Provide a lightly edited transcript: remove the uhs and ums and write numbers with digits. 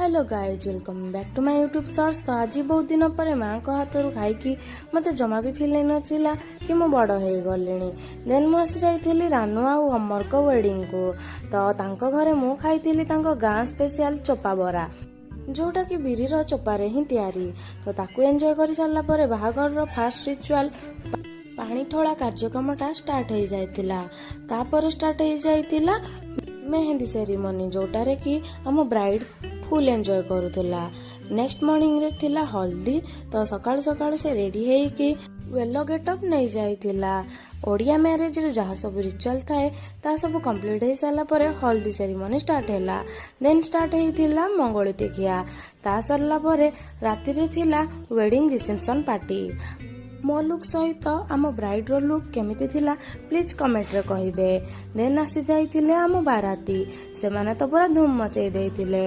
Hello guys, welcome back to my YouTube shorts। ତ ଆଜି ବହୁତ ଦିନ ପରେ ମାଆଙ୍କ ହାତରୁ ଖାଇକି ମୋତେ ଜମା ବି ଫିଲ୍ ହେଇନଥିଲା କି ମୁଁ ବଡ଼ ହେଇଗଲିଣି। ଦେନ୍ ମୁଁ ଆସି ଯାଇଥିଲି ରାନୁ ଆଉ ଅମରଙ୍କ ୱେଡ଼ିଙ୍ଗକୁ। ତ ତାଙ୍କ ଘରେ ମୁଁ ଖାଇଥିଲି ତାଙ୍କ ଗାଁ ସ୍ପେଶିଆଲ ଚୋପା ବରା, ଯେଉଁଟାକି ବିରିର ଚୋପାରେ ହିଁ ତିଆରି। ତ ତାକୁ ଏନ୍ଜୟ କରି ସାରିଲା ପରେ ବାହାଘରର ଫାଷ୍ଟ ରିଚୁଆଲ ପାଣି ଠୋଳା କାର୍ଯ୍ୟକ୍ରମଟା ଷ୍ଟାର୍ଟ ହେଇଯାଇଥିଲା। ତାପରେ ଷ୍ଟାର୍ଟ ହେଇଯାଇଥିଲା ମେହେନ୍ଦି ସେରିମନି, ଯେଉଁଟାରେ କି ଆମ ବ୍ରାଇଡ୍ ଫୁଲ୍ ଏନ୍ଜୟ କରୁଥିଲା। ନେକ୍ସଟ ମର୍ଣ୍ଣିଂରେ ଥିଲା ହଳଦୀ। ତ ସକାଳୁ ସକାଳୁ ସେ ରେଡି ହେଇକି ୟେଲୋ ଗେଟଅପ୍ ନେଇଯାଇଥିଲା। ଓଡ଼ିଆ ମ୍ୟାରେଜରେ ଯାହା ସବୁ ରିଚୁଆଲ ଥାଏ, ତାହା ସବୁ କମ୍ପ୍ଲିଟ୍ ହେଇସାରିଲା ପରେ ହଳଦୀ ସେରିମନି ଷ୍ଟାର୍ଟ ହେଲା। ଦେନ୍ ଷ୍ଟାର୍ଟ ହେଇଥିଲା ମଙ୍ଗଳୁତି ଖିଆ। ତା ସରିଲା ପରେ ରାତିରେ ଥିଲା ୱେଡ଼ିଂ ରିସେପସନ୍ ପାର୍ଟି। ମୋ ଲୁକ୍ ସହିତ ଆମ ବ୍ରାଇଡ୍ର ଲୁକ୍ କେମିତି ଥିଲା, ପ୍ଲିଜ୍ କମେଣ୍ଟରେ କହିବେ। ଦେନ୍ ଆସି ଯାଇଥିଲେ ଆମ ବାରାତି। ସେମାନେ ତ ପୁରା ଧୁମ୍ ମଚେଇ ଦେଇଥିଲେ।